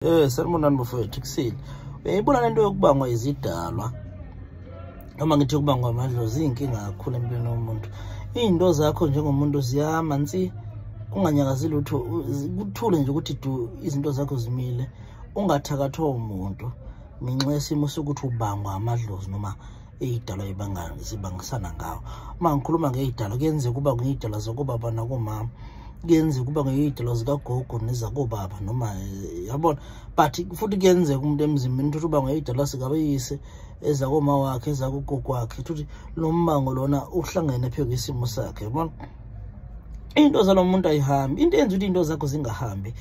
Sanibonani bafowethu, kusile. Uyayibona lento yokubangwa izidalwa noma ngithi ukubangwa amadlozi iyinkinga kakhulu empilweni yomuntu. Iy'nto zakho njengomuntu ziyama nsi, unganyakazi lutho, kuthule nje ukuthi du, izinto zakho zimile, ungathakathwa umuntu ngenxa yesimo sokuthi ubangwa amadlozi noma iy'dalwa zibangisana ngawo. Uma ngikhuluma ngey'dalwa, kuyenzeka kuba ngey'dalwa zakobaba nakomama, kuyenzeka kuba ngey'dalwa zikagogo nezakobaba noma yabona, but futhi kuyenzeka umuntu emzimbeni uthi uba ngey'dalwa zikabayise, ezakoma wakhe, ezakugogo wakhe, futhi lo mbango lona uhlangene phezu kwesimo sakhe, yabona. Into zalo muntu ayihambi. Into eyenza ukuthi into zakho zingahambi,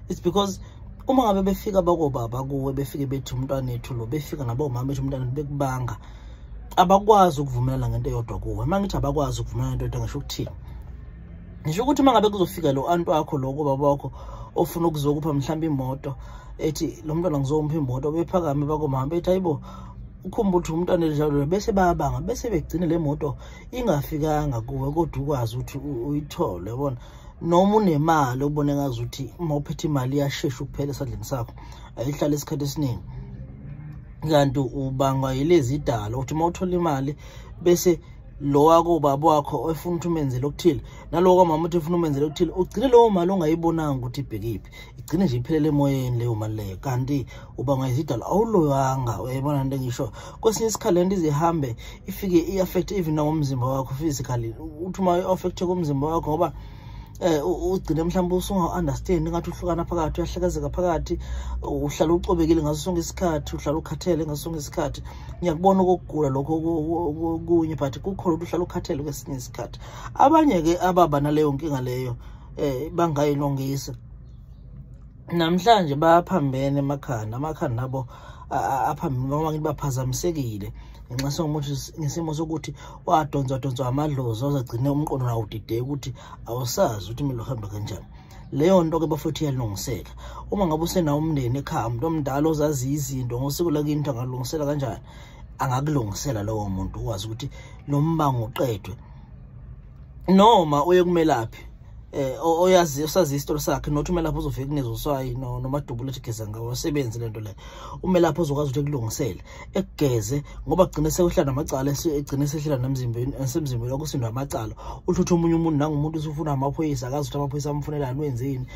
it's because uma ngabe befika bakobaba kuwe, befike bethi umntwanethu lo, befika nabomama bethi umntwanethu, bekubanga, abakwazi ukuvumelana ngento eyodwa kuwe. Uma ngithi abakwazi ukuvumelana ngento eyodwa, ngisho ukuthini? Ngisho ukuthi uma ngabe kuzofika lo anti wakho lo kubaba wakho ofuna ukuzokupha mhlawumbe imoto, ethi lo mntwana ngizomupha imoto, bephakame bakomama bethi hayibo, ukhumbule ukuthi umntwana njalo, bese bayabanga, bese begcine le moto ingafikanga kuwe, kodwa ukwazi ukuthi uyithole, yabona. Noma unemali ubone ngazuthi uma uphethe imali iyashesha ukuphela esandleni sakho, ayihlala isikhathi esiningi, kanti ubangwa yilezi idalo ukuthi uma uthola imali bese lo wakho ubaba wakho efuna ukuthi umenzele okuthile, nalowo kwamama uthi efuna umenzele okuthile, ugcine leyo mali ongayibonanga ukuthi ibhekiphi, igcine nje iphelele emoyeni leyo mali leyo, kanti ubangwa izidalo, awuloyanga. Uyayibona into engisho? Kwesinye isikhathi lento izihambe ifike i-affect even nangomzimba wakho physically, uthi uma i-affect komzimba wakho ngoba ugcine mhlawumbe usunga-understand, ngathi uhlukana phakathi, uyahlakazeka phakathi, uhlala ucobekile ngaso sonke isikhathi, uhlala ukhathele ngaso sonke isikhathi. Ngiyakubona okokugula lokho kunye, but kukhona ukuthi uhlala ukhathele kwesinye isikhathi. Abanye-ke ababa naleyo nkinga leyo bangayilungisa namhlanje, baphambene emakhanda, amakhanda abo aphambene, noma ngithi baphazamisekile ngenxa sokuthi ngesimo sokuthi wadonswa donswa amadlozi, wazagcine umqondo nawo udideke ukuthi awusazi ukuthi kumele uhambe kanjani. Leyo nto ke bafowethu iyalungiseka uma ngabe usenawo umndeni ekhaya, umuntu omdala ozaziyo izinto ngosiko lakini ukuthi angalungisela kanjani, angakulungisela lowo muntu, ukwazi ukuthi lo mbango uqedwe, noma uye kumelaphi oyazi osazi isitori sakhe, nothi umelaphi uzofika kunikeza uswayi nomadubulo ethi geza ngawo, asebenzi lento leyo. Umelaphi ozokwazi ukuthi ekulungisele, ekugeze, ngoba gcine sekuhlala namacala, egcine sehlela nemzimbeni, esemzimbeni wakho usindwa amacala, uthi omunye umuntu nangumuntu usufuna amaphoyisa, akazi ukuthi amaphoyisa amfunelani, wenzeni,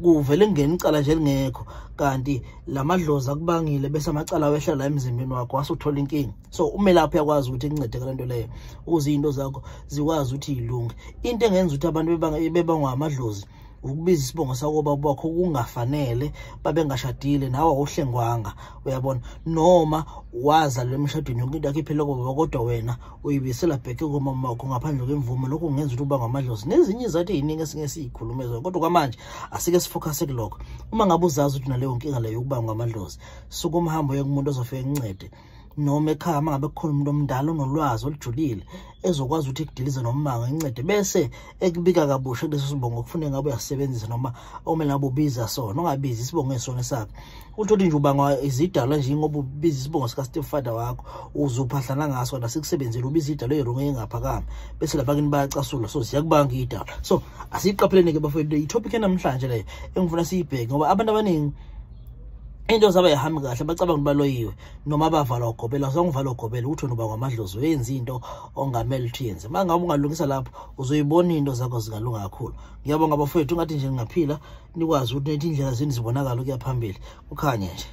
kuvele kungena icala nje elingekho, kanti lamadlozi akubangile, bese amacala awehlela la emzimbeni wakho, wasuthola inkinga. So umelaphi uyakwazi ukuthi ekuncede ngale nto leyo ukuze izinto zakho zikwazi ukuthi yilunge. Into engenza ukuthi abantu bebangwa amadlozi ukubiza isibongo sakobaba wakho kungafanele, babengashadile nawe awuhlengwanga, uyabona, noma wazalelwa emshadweni yonke into yakho iphele kobaba, kodwa wena uyibisela bheke komama wakho ngaphandle kwemvume. Lokho kungenza ukuthi ubangwe amadlozi nezinye izathu ey'ningi esingeke siyikhulume zona, kodwa kwamanje asike sifocuse kulokho. Uma ngabe uzazi ukuthi unaleyo nkinga leyo yokubangwa amadlozi, suka umhambo uye kumuntu ozofika ekuncede, noma ekhaya uma ngabe kukhona umuntu omdala onolwazi olujulile ezokwazi ukuthi ekudilize nommango, incede, bese ekubika kabusha kuleso sibongo okufuneka ngabe uyasebenzisa noma okumele ngabe ubiza sona. Ungabizi isibongo esona sakho, uthi nje ubangwa izidalwa nje ngoba ubiza isibongo sika-stepfather wakho, uze uphahlana ngaso nasikusebenzele, ubiza idalwa eyi-wrong engaphakami, bese lapha kini bayacasula, so ziyakubanga idalwa. So asiyiqapheleni-ke bafowethu i-topic yanamhlanje leyo engifuna siyibheke, ngoba abantu abaningi into zabo ayihambi kahle, bacabanga ukuthi baloyiwe noma bavalwa ugobela. Zongivala ugobela ukuthi wena uba ngamadlozi, uyenza into ongamele ukuthi uyenze. Uma ngabe ungalungisa lapho, uzoyibona into zakho zingalunga kakhulu. Ngiyabonga bafowethu, ngathi nje ngingaphila nikwazi ukuthi nethi indlela zenu zibonakala ukuya phambili, kukhanye nje.